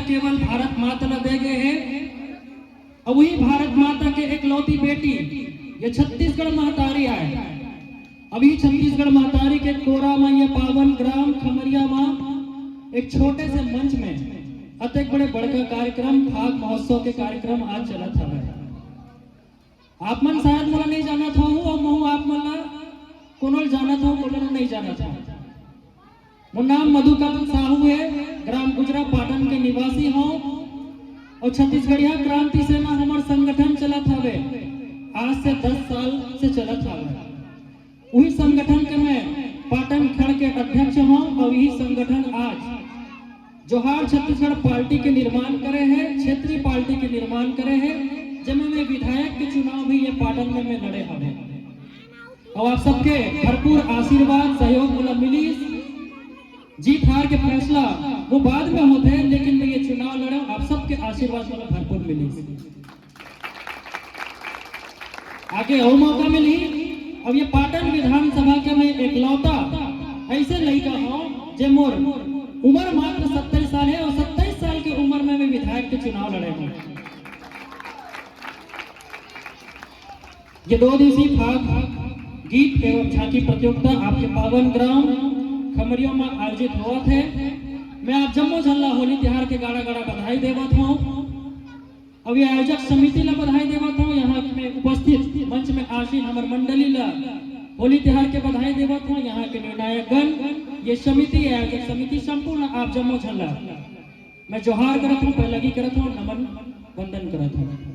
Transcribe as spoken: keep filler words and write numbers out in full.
केवल भारत माता ला दे गए हे, अउ वही भारत माता के एकलौती बेटी ये छत्तीसगढ़ महतारी आय। अभी छत्तीसगढ़ महतारी के कोरा म ये पावन ग्राम खमरिया म एक छोटे से मंच में अतेक बड़े बड़का कार्यक्रम, फाग महोत्सव के कार्यक्रम आज चलत हवय। आप मन शायद मोला नहीं जानत हो, अउ महू आप मन ला कोनो ल जानत हो, कोनो ल नहीं जानत हो। मोर नाम मधुकांत साहू है, ग्राम गुजरा पाटन के निवासी हूँ और छत्तीसगढ़िया क्रांति सेना हमर संगठन चलत हवे, आज से दस साल से चलत हवे। उही संगठन के मैं पाटन खड़ के अध्यक्ष हूँ और यही संगठन आज जोहार छत्तीसगढ़ पार्टी के निर्माण करे है, क्षेत्रीय पार्टी के निर्माण करे है, जेमे में विधायक के चुनाव भी ये पाटन में मैं लड़े हवे। और आप सबके भरपूर आशीर्वाद, सहयोग मोला मिलिस। जीत हार के फैसला वो बाद में होथे, लेकिन मैं ये चुनाव लड़े, आप सबके आशीर्वाद मोला भरपूर मिलिस। आगे अउ मौका मिलही। अब ये पाटन विधानसभा के मैं एकलौता ऐसे लइका हूँ जे मोर उम्र मात्र सत्ताईस साल है और सत्ताईस साल के उम्र में मैं विधायक के चुनाव लड़े हूँ। ये दो दिवसीय फाग गीत एवं झांकी प्रतियोगिता आपके पावन ग्राम खमरिया में आयोजित होवत है। मैं आप जम्मो झन ला होली तिहार के गाड़ा गाड़ा बधाई देवत हूँ। अब ये आयोजक समिति ला बधाई देवत हूँ, यहाँ में उपस्थित मंच में आसीन हमर मंडली ला होली तिहार के बधाई देवत हूँ, यहाँ के निर्णायक गण, ये समिति, ये आयोजक समिति, संपूर्ण आप जम्मो झन ला मैं जोहार करत हूँ, पैलगी करत हूँ, नमन वंदन करत हूँ।